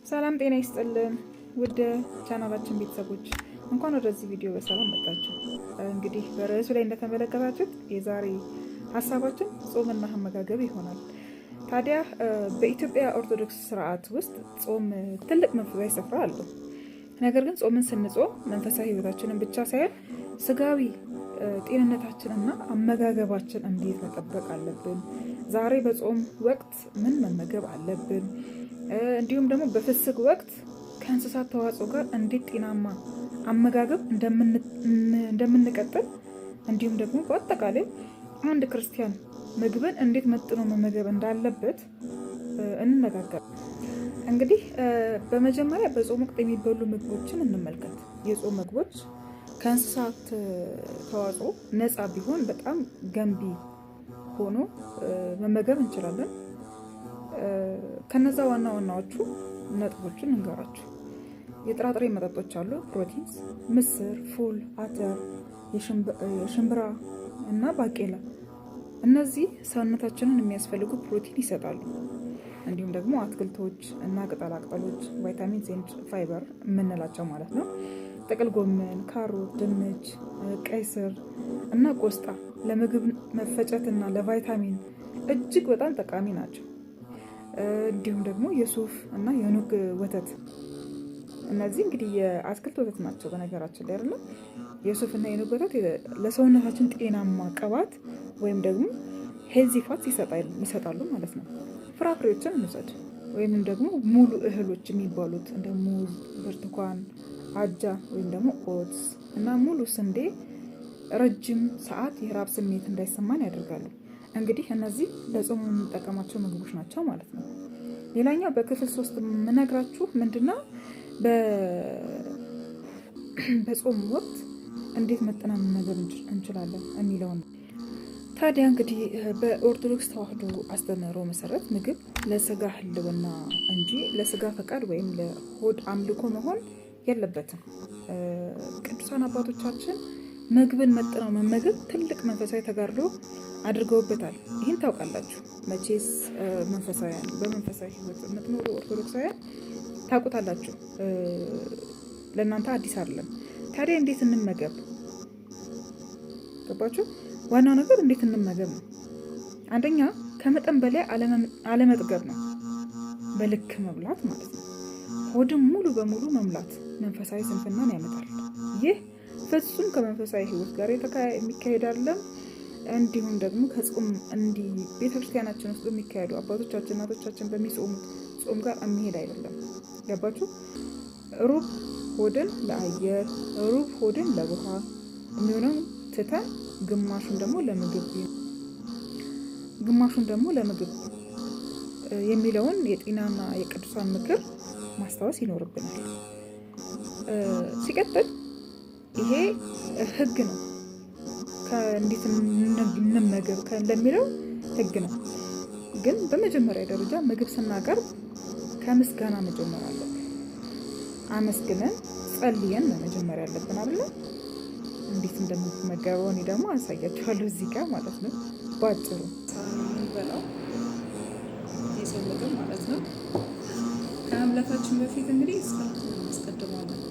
ሰላም ጤና ይስጥልን ውድ ቻናላችን ቤተሰቦች፣ እንኳን ወደዚህ ቪዲዮ በሰላም መጣችሁ። እንግዲህ በርዕሱ ላይ እንደተመለከታችሁት የዛሬ ሀሳባችን ጾምና አመጋገብ ይሆናል። ታዲያ በኢትዮጵያ ኦርቶዶክስ ስርዓት ውስጥ ጾም ትልቅ መንፈሳዊ ስፍራ አለው። ነገር ግን ጾምን ስንጾም መንፈሳዊ ሕይወታችንን ብቻ ሳይሆን ስጋዊ ጤንነታችንና አመጋገባችን እንዴት መጠበቅ አለብን፣ ዛሬ በጾም ወቅት ምን መመገብ አለብን፣ እንዲሁም ደግሞ በፍስክ ወቅት ከእንስሳት ተዋጽኦ ጋር እንዴት ጤናማ አመጋገብ እንደምንቀጥል፣ እንዲሁም ደግሞ በአጠቃላይ አንድ ክርስቲያን ምግብን እንዴት መጥኖ መመገብ እንዳለበት እንነጋገር። እንግዲህ በመጀመሪያ በጾም ወቅት የሚበሉ ምግቦችን እንመልከት። የጾም ምግቦች ከእንስሳት ተዋጽኦ ነፃ ቢሆን በጣም ገንቢ ሆኖ መመገብ እንችላለን። ከነዛ ዋና ዋናዎቹ ነጥቦችን እንገራችሁ። የጥራጥሬ መጠጦች አሉ፣ proteins፣ ምስር፣ ፉል፣ አተር፣ የሽምብራ እና ባቄላ። እነዚህ ሰውነታችንን የሚያስፈልጉ ፕሮቲን ይሰጣሉ። እንዲሁም ደግሞ አትክልቶች እና ቅጠላቅጠሎች vitamins and fiber የምንላቸው ማለት ነው። ጥቅል ጎመን፣ ካሮት፣ ድንች፣ ቀይ ስር እና ቆስጣ ለምግብ መፈጨት እና ለቫይታሚን እጅግ በጣም ጠቃሚ ናቸው። እንዲሁም ደግሞ የሱፍ እና የኑግ ወተት፣ እነዚህ እንግዲህ የአትክልት ወተት ናቸው። በነገራችን ላይ አይደለም፣ የሱፍ እና የኑግ ወተት ለሰውነታችን ጤናማ ቅባት ወይም ደግሞ healthy fats ይሰጣሉ ማለት ነው። ፍራፍሬዎችን እንውሰድ፣ ወይም ደግሞ ሙሉ እህሎች የሚባሉት እንደ ሙዝ፣ ብርቱካን፣ አጃ ወይም ደግሞ oats እና ሙሉ ስንዴ ረጅም ሰዓት የራብ ስሜት እንዳይሰማን ያደርጋሉ። እንግዲህ እነዚህ ለጾም የምንጠቀማቸው ምግቦች ናቸው ማለት ነው። ሌላኛው በክፍል 3 የምነግራችሁ ምንድነው፣ በጾም ወቅት እንዴት መጠና መመገብ እንችላለን የሚለውን። ታዲያ እንግዲህ በኦርቶዶክስ ተዋሕዶ አስተምህሮ መሰረት ምግብ ለስጋ ሕልውና እንጂ ለስጋ ፈቃድ ወይም ለሆድ አምልኮ መሆን የለበትም። ቅዱሳን አባቶቻችን ምግብን መጥነው መመገብ ትልቅ መንፈሳዊ ተጋድሎ አድርገውበታል። ይህን ታውቃላችሁ መቼስ፣ መንፈሳውያን፣ በመንፈሳዊ ሕይወት የምትኖሩ ኦርቶዶክሳውያን ታውቁታላችሁ። ለእናንተ አዲስ አይደለም። ታዲያ እንዴት እንመገብ? ገባችሁ? ዋናው ነገር እንዴት እንመገብ ነው። አንደኛ ከመጠን በላይ አለመጥገብ ነው። በልክ መብላት ማለት ነው። ሆድን ሙሉ በሙሉ መሙላት መንፈሳዊ ስንፍናን ያመጣል። ይህ ፍጹም ከመንፈሳዊ ሕይወት ጋር የሚካሄድ አይደለም። እንዲሁም ደግሞ ከጾም እንዲህ ቤተክርስቲያናችን ውስጥ በሚካሄዱ አባቶቻችን እናቶቻችን በሚጾሙት ጾም ጋር የሚሄድ አይደለም። ገባችሁ? ሩብ ሆድን ለአየር፣ ሩብ ሆድን ለውሃ የሚሆነው ትተን ግማሹን ደግሞ ለምግብ የሚለውን የጤናና የቅዱሳን ምክር ማስታወስ ይኖርብናል። ሲቀጥል ይሄ ህግ ነው። እንዴት እንመገብ ለሚለው ህግ ነው። ግን በመጀመሪያ ደረጃ ምግብ ስናቀርብ ከምስጋና መጀመር አለብን። አመስግነን ጸልየን ነው መጀመሪያ ያለብን አይደለ? እንዴት እንደምትመገበው እኔ ደግሞ አሳያችኋለሁ እዚህ ጋር ማለት ነው። ባጭሩ የምንበላው የሰው ምግብ ማለት ነው። ከመብላታችን በፊት እንግዲህ ጸሎት እናስቀድማለን።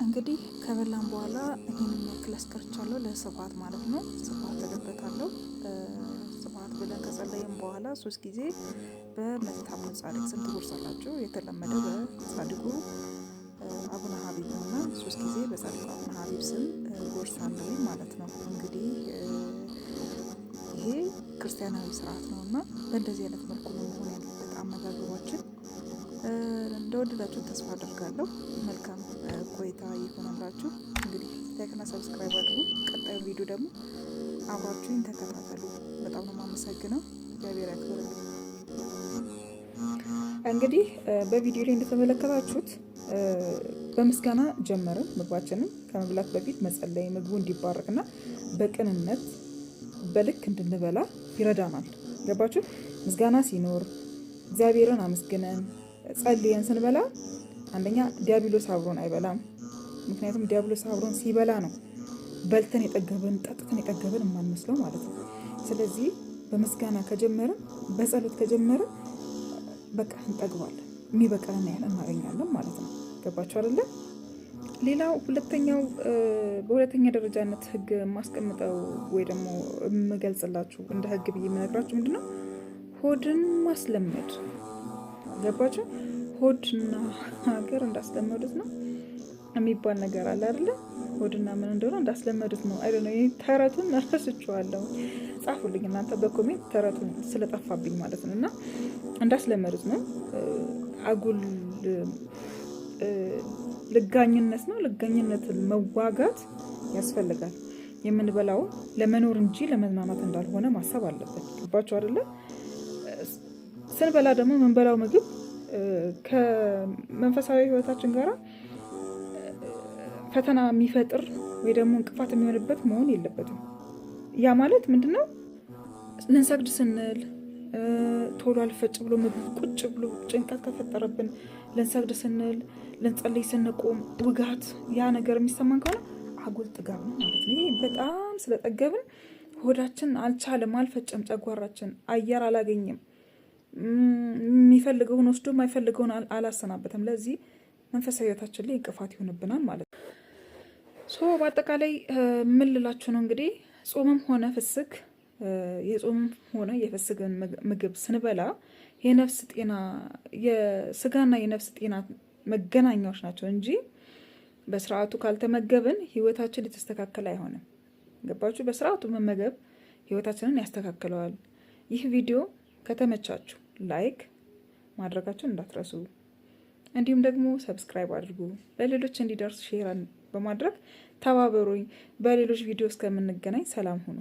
እንግዲህ ከበላን በኋላ ይህንን ያክል አስቀርቻለሁ ለስብሀት ማለት ነው። ስብሀት እልበታለሁ። ስብሀት ብለን ከጸለይን በኋላ 3 ጊዜ በመልካሙ ጻድቅ ስም ትጎርሳላችሁ። የተለመደው በጻድቁ አቡነ ሀቢብ ነውና 3 ጊዜ በጻድቁ አቡነ ሀቢብ ስም ጎርሳለሁ ማለት ነው። እንግዲህ ይሄ ክርስቲያናዊ ስርዓት ነውና በእንደዚህ አይነት መልኩ ነው መሆን ያለበት አመጋገባችን። እንደወደዳችሁ ተስፋ አደርጋለሁ። መልካም ቆይታ ይሆንላችሁ። እንግዲህ like ና subscribe አድርጉ። ቀጣዩ ቪዲዮ ደግሞ አብራችሁኝ ተከታተሉ። በጣም ነው የማመሰግነው። እግዚአብሔር ያክብርልኝ። እንግዲህ በቪዲዮ ላይ እንደተመለከታችሁት በምስጋና ጀመርን። ምግባችንን ከመብላት በፊት መጸለይ ምግቡ እንዲባረክና በቅንነት በልክ እንድንበላ ይረዳናል። ገባችሁ? ምስጋና ሲኖር እግዚአብሔርን አመስግነን ጸልየን ስንበላ አንደኛ ዲያብሎስ አብሮን አይበላም። ምክንያቱም ዲያብሎስ አብሮን ሲበላ ነው በልተን የጠገብን ጠጥተን የጠገብን የማንመስለው ማለት ነው። ስለዚህ በምስጋና ከጀመርን፣ በጸሎት ከጀመርን በቃ እንጠግባለን፣ የሚበቃንን ያህል እናገኛለን ማለት ነው። ገባችሁ አይደለ? ሌላው ሁለተኛው፣ በሁለተኛ ደረጃነት ህግ የማስቀምጠው ወይ ደግሞ የምገልጽላችሁ፣ እንደ ህግ ብዬ የምነግራችሁ ምንድነው? ሆድን ማስለመድ። ገባችሁ? ሆድና ሀገር እንዳስለመዱት ነው የሚባል ነገር አለ አይደለ? ሆድና ምን እንደሆነ እንዳስለመዱት ነው። አይ ነው፣ ተረቱን ረስቼዋለሁ። ጻፉልኝ እናንተ በ comment፣ ተረቱን ስለጠፋብኝ ማለት ነው። እና እንዳስለመዱት ነው። አጉል ልጋኝነት ነው። ልጋኝነትን መዋጋት ያስፈልጋል። የምንበላው ለመኖር እንጂ ለመዝናናት እንዳልሆነ ማሰብ አለብን። ገባችሁ አይደለ? ስንበላ ደግሞ የምንበላው ምግብ ከመንፈሳዊ ህይወታችን ጋር ፈተና የሚፈጥር ወይ ደግሞ እንቅፋት የሚሆንበት መሆን የለበትም። ያ ማለት ምንድን ነው? ልንሰግድ ስንል ቶሎ አልፈጭ ብሎ ምግብ ቁጭ ብሎ ጭንቀት ከፈጠረብን፣ ልንሰግድ ስንል፣ ልንጸልይ ስንቆም ውጋት ያ ነገር የሚሰማን ከሆነ አጉል ጥጋብ ነው ማለት ነው። ይሄ በጣም ስለጠገብን ሆዳችን አልቻለም፣ አልፈጨም፣ ጨጓራችን አየር አላገኘም፣ የሚፈልገውን ወስዶ የማይፈልገውን አላሰናበተም። ለዚህ መንፈሳዊ ህይወታችን ላይ እንቅፋት ይሆንብናል ማለት ነው። So በአጠቃላይ ምን ልላችሁ ነው እንግዲህ፣ ጾምም ሆነ ፍስክ፣ የጾምም ሆነ የፍስክን ምግብ ስንበላ የነፍስ ጤና፣ የስጋና የነፍስ ጤና መገናኛዎች ናቸው እንጂ በስርዓቱ ካልተመገብን ህይወታችን ሊተስተካከል አይሆንም። ገባችሁ? በስርዓቱ መመገብ ህይወታችንን ያስተካክለዋል። ይህ ቪዲዮ ከተመቻችሁ like ማድረጋችሁን እንዳትረሱ፣ እንዲሁም ደግሞ subscribe አድርጉ፣ ለሌሎች እንዲደርስ share በማድረግ ተባበሩኝ። በሌሎች ቪዲዮ እስከምንገናኝ ሰላም ሁኑ።